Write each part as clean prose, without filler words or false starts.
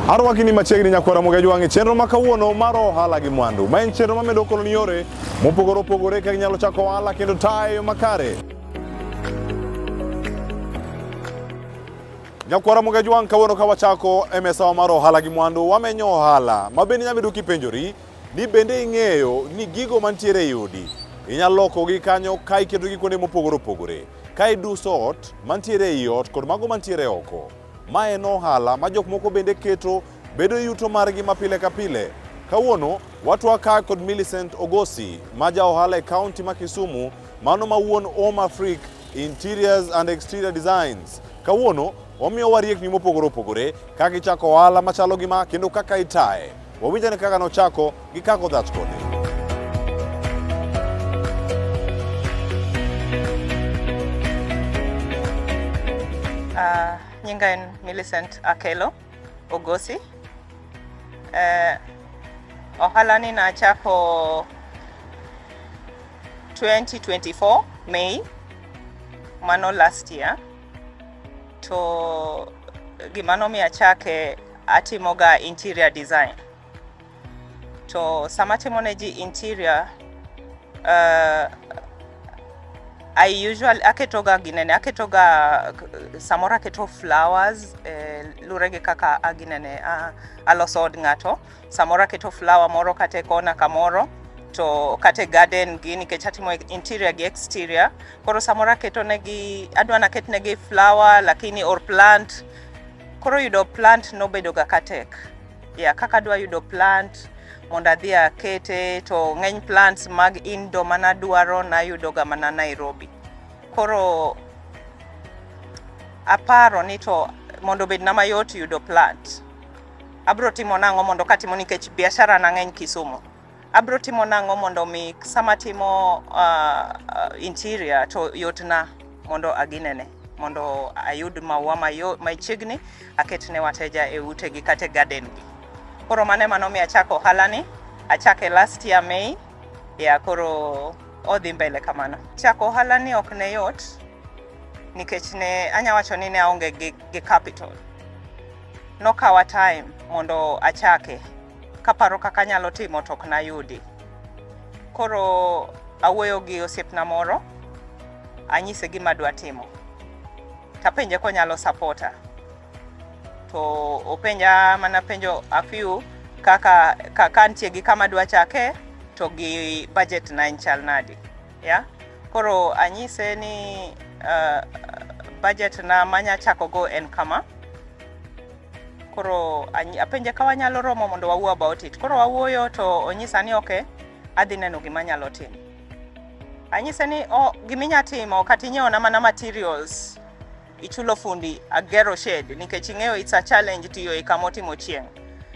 Arwaki ni machiegni nyakwara Mogejwang' e chenro ma kawuono mar ohala gi mwandu. Ma en chenro mamedo kono ni yore mopogore opogore kaka inyalo chako ohala kendo taye e yo makare. Nyakwara Mogejwang' kawuono ka wachako e mesawa mar ohala gi mwandu wamenyo ohala ma bende inyalo bedo kipenjori ni bende ing'eyo ni gigo mantiere ei odi inyalo lokogi kanyo ka iketogi kuonde mopogore opogore ka iduso ot mantiere ei ot kod mago mantiere oko. Ma en ohala ma jok moko bende keto bedo yuto margi ma pile ka pile. Kawuono watwa ka kod Millicent Ogosi ma ja ohala e kaunti ma Kisumu, mano ma wuon Home Afrique Interiors and Exterior Designs. Kawuono omiyowa riekni mopogore opogore kaka ichako ohala machalo gi ma kendo kaka itaye. Wawinj ane kaka nochako gi kaka odhach kode. Nyinga en Millicent Akelo Ogosi. Ohala ni nachako 2024 May, mano last year. To gima nomiyo achake, atimoga interior design. To sama atimo ne ji interior, I usually aketoga ginene, aketoga samoro aketo flowers, lure gi kaka aginene aloso od ng'ato. Samoro aketo flower moro kata e kona kamoro to kata e garden gi, nikech atimo interior gi exterior. Koro samoro aketo negi, adwa naket negi flower lakini or plant. Koro yudo plant nobedo ga katek. Yeah, kaka adwa yudo plant mondo adhi akete to ng'eny plants mag indoor manadwaro nayudo ga mana Nairobi. Koro aparo ni to mondo obedna mayot yudo plant, abro timo nang'o mondo katimo, nikech biashara na ng'eny Kisumu. Abro timo nang'o mondo mi sama timo interior to yotna mondo aginene, mondo ayud maua machiegni aket ne wateja e utegi kata e garden gi. Koro mano ema nomiyo achako ohala ni, achake last year May, ya koro odhi mbele kamano. Chako ohala ni ok ne yot nikech ne anya wacho ni ne aonge gi capital. Nokawa time mondo achake, kaparo kaka anyalo timo to ok nayudi. Koro awuoyo gi osiepna moro, anyise gima adwa timo. Tapenje konyalo supporta. To openja mana penjo a few kaka ka antie gi kama adwa chake to gi budget na en chal nadi. Yeah? Koro anyise ni budget na manya chako go en kama. Koro apenje ka wanyalo romo mondo wawuo about it. Koro wawuoyo to onyisa ni okay, adhi neno gima anyalo timo. Anyise ni oh, giminya timo kata inyiewona mana materials, ichulo fundi agero shed, nikech ing'eyo it's a challenge tiyo e kama otimo chieng'.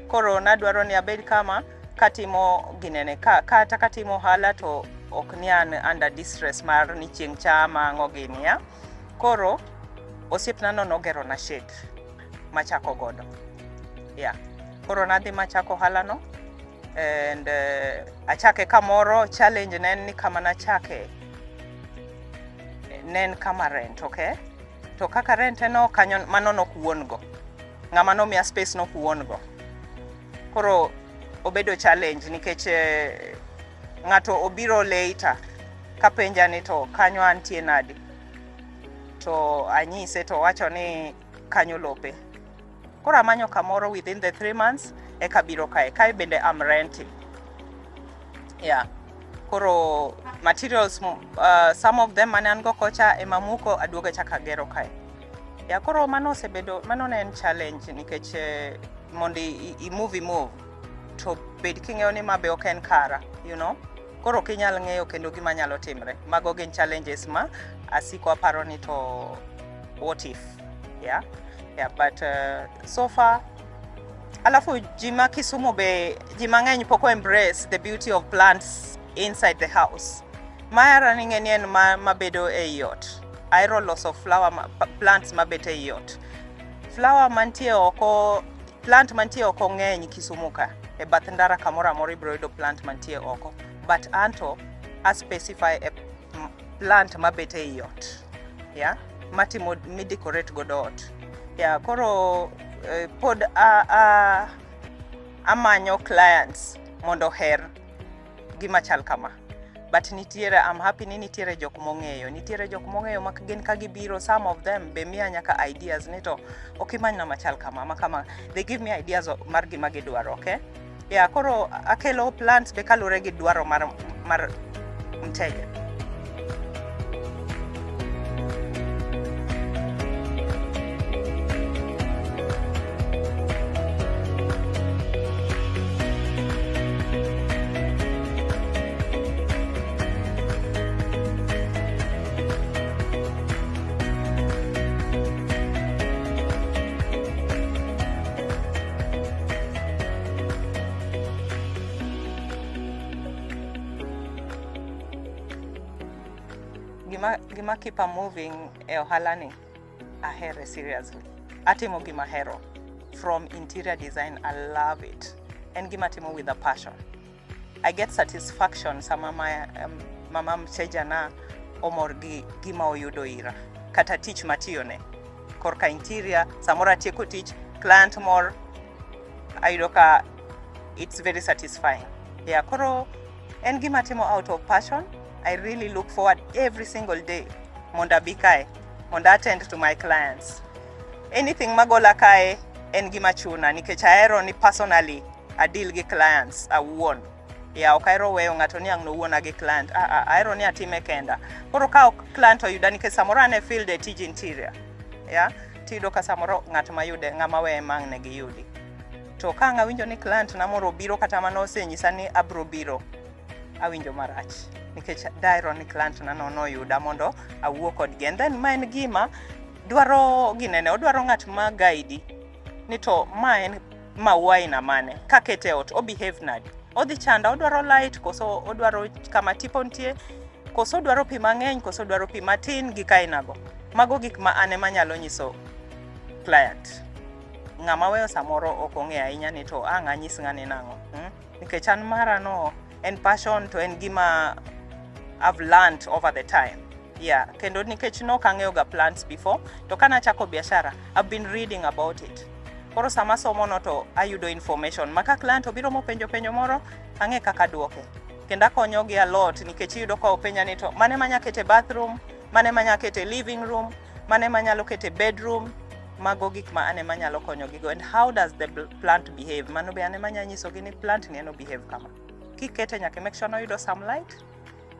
Koro nadwaro ni abed kama katimo ginene ka, kata katimo ohala to ok ni an under distress mar ni chieng' chama ang'o gini ya. Koro osiepna no nogero na shed machako godo. Yeah. Koro nadhi machako ohala no and achake kamoro. Challenge ne en ni kama nachake ne en kama rent, okay? To kaka rent no kanyo mano nok wuon go. Ng'ama nomiya space nok wuon go. Koro obedo challenge nikech ng'ato obiro later kapenja ni to kanyo antie nadi, to anyise to owacho ni kanyo lope. Koro amanyo kamoro within the 3 months eka biro kae. Kae bende am renting. Yeah. Koro materials, some of them mane an go kocha ema muko aduogo achako agero kae. Yeah, koro mano osebedo, mano ne en challenge nikech mondo i move i move to bed king'eyo ni ma be ok en kara. Koro ok inyal ng'eyo kendo gima nyalo timre. Mago gin challenges ma asiko aparo ni to what if? Yeah, but so far. Alafu ji ma Kisumu be ji mang'eny pok o embrace the beauty of plants inside the house. Mahero ni ng'eni en ma mabedo ei ot. Ahero loso flower ma, plants mabet ei ot. Flower mantie oko, plant mantie oko ng'eny Kisumu ka. E bath ndara kamoro amora ibiro yudo plant mantie oko. But anto a specify e plant mabet ei ot. Yeah? Matimo midecorate godo ot. Yeah, koro Pod amanyo clients mondo oher gima chal kama. But nitiere, I'm happy ni nitiere jok mong'eyo. Nitiere jok mong'eyo ma gin ka gibiro, some of them be miya nyaka ideas ni to ok imanyna machal kama, ma kama. They give me ideas mar gima gidwaro, okay? Yeah, koro akelo plants be kaluwore gi dwaro mar mteja. Gima keep moving e ohala ni, ahere seriously. Atimo gima ahero. From interior design, I love it. En gima atimo with a passion. I get satisfaction sama mama mteja na omor gi gima oyudo ira. Kata tich matiyone. Korka interior, samoro atieko tich, client mor, ayudo ka it's very satisfying. Yeah, koro en gima atimo out of passion. I really look forward every single day mondo abi kae, mondo attend to my clients. Anything magola kae en gima chuna nikech ahero ni personally a deal gi clients awuon. Yeah, ok ahero weyo ng'ato ni ang' nowuona gi client. Ah, ah, ahero ni atime kenda. Koro ka ok client oyuda nikech samoro an e field e tij interior. Yeah, tiyudo ka samoro ng'at mayude ng'ama weye ma ang' ne giyudi. To ka ang' awinjo ni client na moro obiro kata mana osenyisa ni abro biro, awinjo marach. Nikech dahero ni client na no noyuda mondo awuo kodgi. And then ma en gima dwaro ginene, odwaro ng'at ma guide ni to ma en maua aina mane, kakete e ot, o behave nade. Odhi chanda, odwaro light, koso odwaro kama tipo nitie, koso odwaro pi mang'eny, koso odwaro pi matin, gik aina go. Mago gik ma an ema anyalo nyiso client. Ng'ama weyo samoro ok ong'eyo ahinya ni to ang' anyis ng'ani nang'o. Nikech an mara no en passion to en gima I've learned over the time. Yeah, kendo nikech nok ang'eyo ga plants before, to kana achako biashara, I've been reading about it. Koro sama somo no to ayudo information. Ma ka client obiro mopenjo penjo moro, ang'e kaka duoke. Kendo akonyogi a lot nikech iyudo ka openja ni to mane manya kete bathroom, mane manya kete living room, mane manyalo kete bedroom, mago gik ma an ema anyalo konyogigo. And how does the plant behave? Mano be an ema anyalo nyisogi ni plant ni en o behave kama. Kikete nyaka make sure noyudo some light,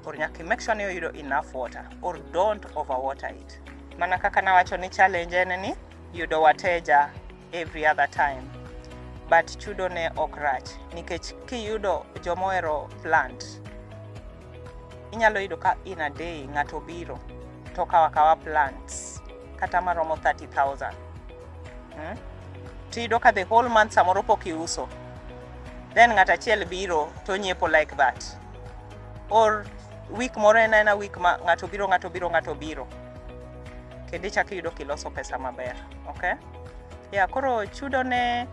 or nyaka make sure ni oyudo enough water, or don't overwater it. Mana kaka nawacho ni challenge en ni yudo wateja every other time. But chudo ne ok rach, nikech kiyudo jomohero plant, inyalo yudo ka in a day ng'ato biro to kawo akawa plants kata maromo 30,000. Tiyudo ka the whole month samoro pok iuso. Then ng'at achiel biro to nyiepo like that. Or week moro en aena week ma ng'ato biro, ng'ato biro, ng'ato biro. Kendo ichako iyudo kiloso pesa maber. Okay? Yeah, koro chudo ne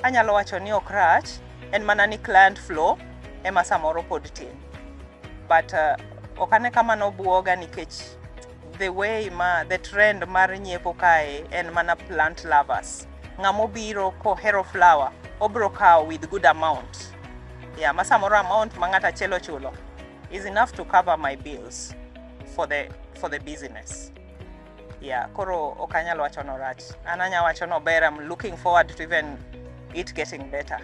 anyalo wacho ni ok rach, en mana ni client flow ema samoro pod tin. But ok ane ka mano buoga nikech the way ma the trend mar nyiepo kae en mana plant lovers. Ng'ama obiro kohero flower, obro kawo with good amount. Yeah, ma samoro amount ma ng'ato achiel ochulo is enough to cover my bills for the business. Yeah, koro ok anyal wacho no rach. An anya wacho no ber, I'm looking forward to even it getting better.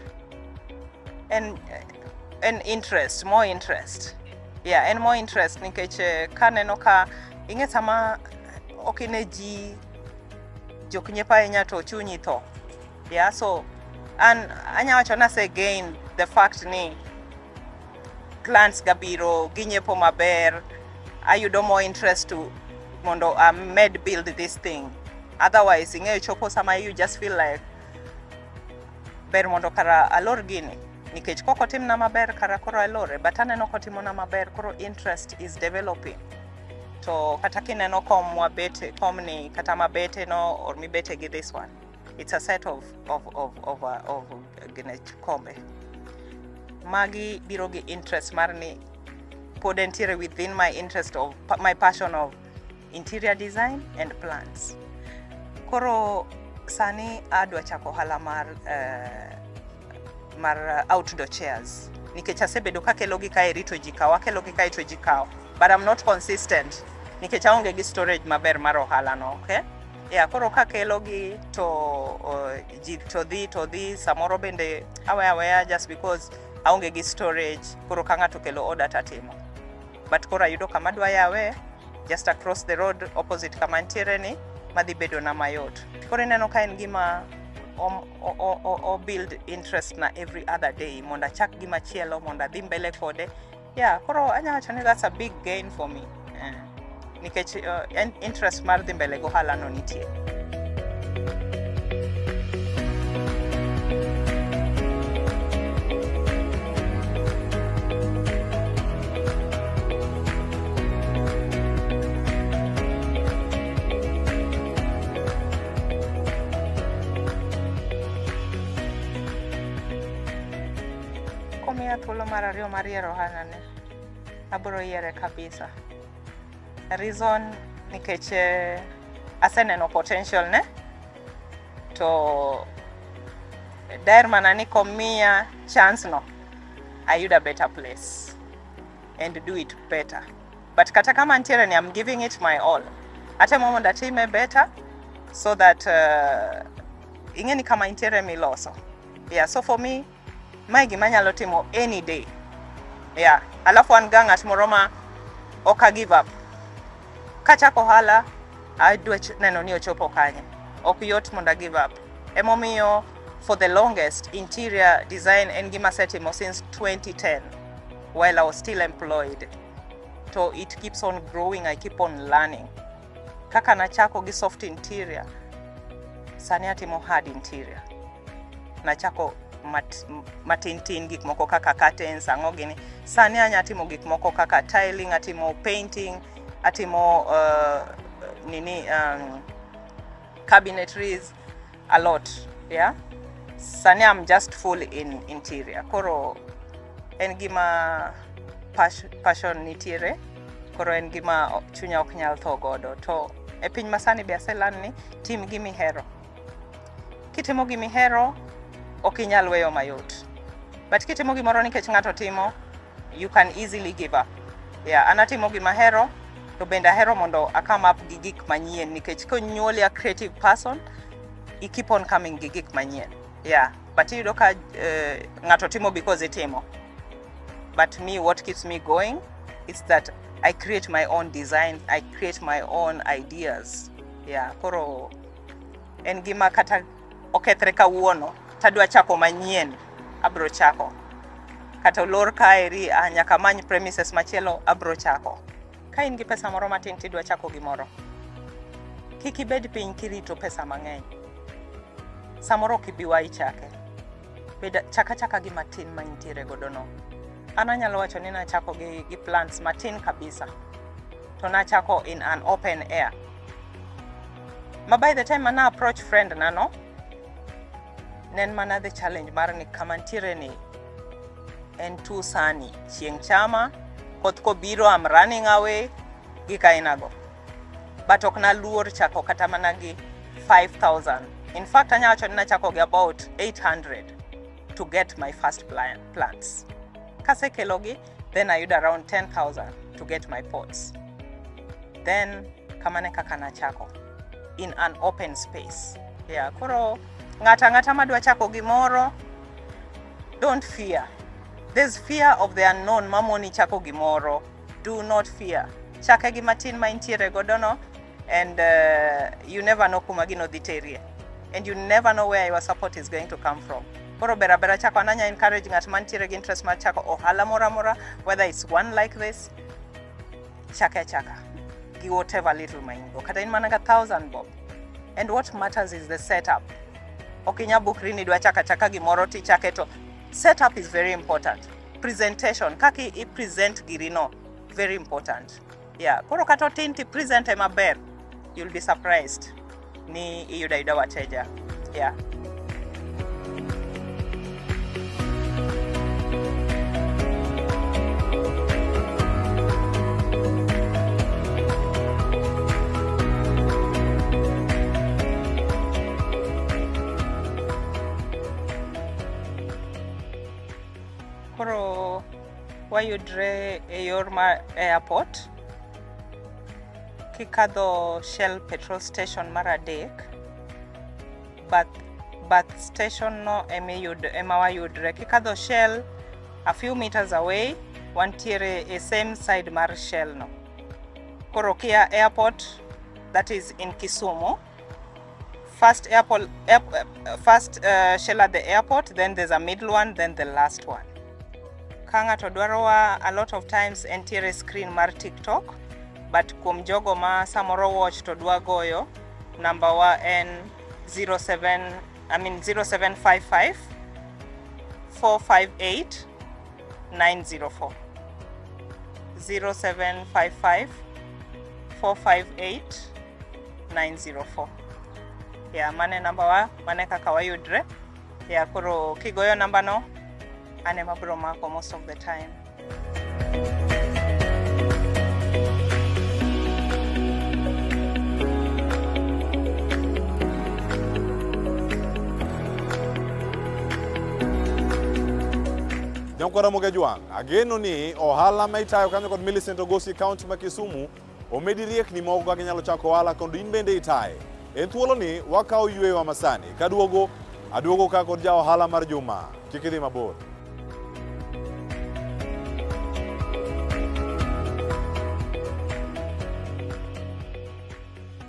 And interest, more interest. Yeah, and more interest nikech kaneno ka ing'e sama ok ine ji jok nyiepo ahinya to chunyi tho. Yeah, so an anya wacho ni ase gain the fact ni clients ga biro ginyiepo maber, ayudo more interest to mondo amed build this thing. Otherwise ing'eyo chopo sama you just feel like ber mondo kara alor gini nikech kok otimna maber kara koro alore, but aneno kotimona maber koro interest is developing. To kata kineno kom mwabete komni kata mabete no or mibete gi this one, it's a set of gine kombe. Magi biro gi interest mar ni pod entiere within my interest of my passion of interior design and plants. Koro Sani adwa chako ohala mar mar outdoor chairs nikech asebedo kakelogi kaeri to ji kawo, akelogi kae to ji kawo, but I'm not consistent nikech aonge gi storage maber mar ohala no, okay? Yeah, koro kakelogi to ji to dhi samoro bende aweya aweya just because aonge gi storage. Koro ka ng'ato okelo order tatimo, but koro ayudo kama adwa yawe just across the road opposite kama ntiere ni madhi bedo na mayot. Koro ineno ka en gima o build interest na every other day mondo achak gimachielo mondo adhi mbele kode. Yeah, koro anya wacho ni that's a big gain for me, nikech interest mar dhi mbele gohala no nitie. Komiya thuolo mar ariyo mar yiero ohala ni, abiro yiere kabisa. Reason nikech aseneno potential ne, to daher mana ni komiya chance no ayud a better place and do it better. But kata kama ntiere ni, I'm giving it my all. Atemo mondo atime better so that ing'e ni kama intiere miloso. Yeah, so for me mae gima anyalo timo any day. Yeah, alafu an ga ng'at moro ma ok a give up. Kachako ohala, adwa neno ni ochopo kanye. Ok yot mondo a give up. Emomiyo for the longest interior design en gima asetimo since 2010 while I was still employed. To it keeps on growing, I keep on learning. Kaka nachako gi soft interior, sani atimo hard interior. Nachako matin tin gik moko kaka curtains, ang'o gini. Sani anya timo gik moko kaka tiling, atimo painting, atimo nini cabinetries, a lot. Yeah. Sani I'm just full in interior. Koro en gima passion nitiere, koro en gima chunya ok nyal tho godo. To e piny masani be aselearn ni tim gimihero. Kitimo gimihero, ok inyal weyo mayot. But kitimo gimoro nikech ng'ato timo, you can easily give up. Yeah, an atimo gima ahero, to bende ahero mondo a come up gi gik manyien nikech konyuoli a creative person, you keep on coming gi gik manyien. Yeah, but iyudo ka ng'ato timo because itimo. But me, what keeps me going is that I create my own design, I create my own ideas. Yeah, koro en gima kata okethre kawuono, tadwa chako manyien, abro chako. Kata olor kaeri, nyaka amany premises machielo, abro chako. Ka in gi pesa moro matin tidwa chako gimoro, kik ibed piny kirito pesa mang'eny. Samoro ok ibi wa ichake. Bed chaka chaka gi matin ma intiere godo no. An anyalo wacho ni nachako gi plants matin kabisa. To nachako in an open air. Ma by the time mana approach friend na no, ne en mana the challenge mar ni kama ntiere ni en too sunny. Chieng' chama, koth kobiro I'm running away, gik aina go. But ok naluor chako kata mana gi 5,000. In fact, anyalo wacho ni nachako gi about 800 to get my first plants. Kasekelogi, then ayudo around 10,000 to get my pots. Then kamano e kaka nachako in an open space. Yeah, koro ng'ata ang'ata madwa chako gimoro, don't fear. There's fear of the unknown mamoni chako gimoro. Do not fear. Chake gi matin ma intiere godo no, and you never know kuma gino dhi terie. And you never know where your support is going to come from. Koro ber abera chako. An anya encourage ng'at mantiere gi interest mar chako ohala moro amora, whether it's one like this, chake achaka gi whatever little ma in go. Kata in mana ga 1,000 bob. And what matters is the setup. Ok inya bukri ni idwa chako achaka gimoro tichake to setup is very important. Presentation, kaka i present giri no, very important. Yeah, koro kata otin ti present e maber, you'll be surprised ni iyudo ayuda wateja. Yeah. Koro wayudre e yor ma airport kikadho Shell petrol station mar adek bath, bath station no emiyud ema wayudre kikadho Shell a few meters away wantiere e same side mar Shell no. Koro kia airport that is in Kisumu first airport, air, first Shell at the airport, then there's a middle one, then the last one. Ka ng'ato dwarowa a lot of times entiere screen mar TikTok, but kuom jogo ma samoro watch to dwa goyo, namba wa en 07 I mean 0755 458 904. 0755 458 904. Yeah, mane namba wa, mane kaka wayudre. Yeah, koro kigoyo namba no, an ema bro mako most of the time. Nyakwara Mogajwang', ageno ni ohala ma itayo kanyo kod Millicent Ogosi e kaunti ma Kisumu omedi riekni moko kaka inyalo chako ohala kendo in bende itaye. En thuoloni wakawo yueyo masani. Kaduogo, aduogo ka kod ja ohala mar juma. Kik idhi mabor.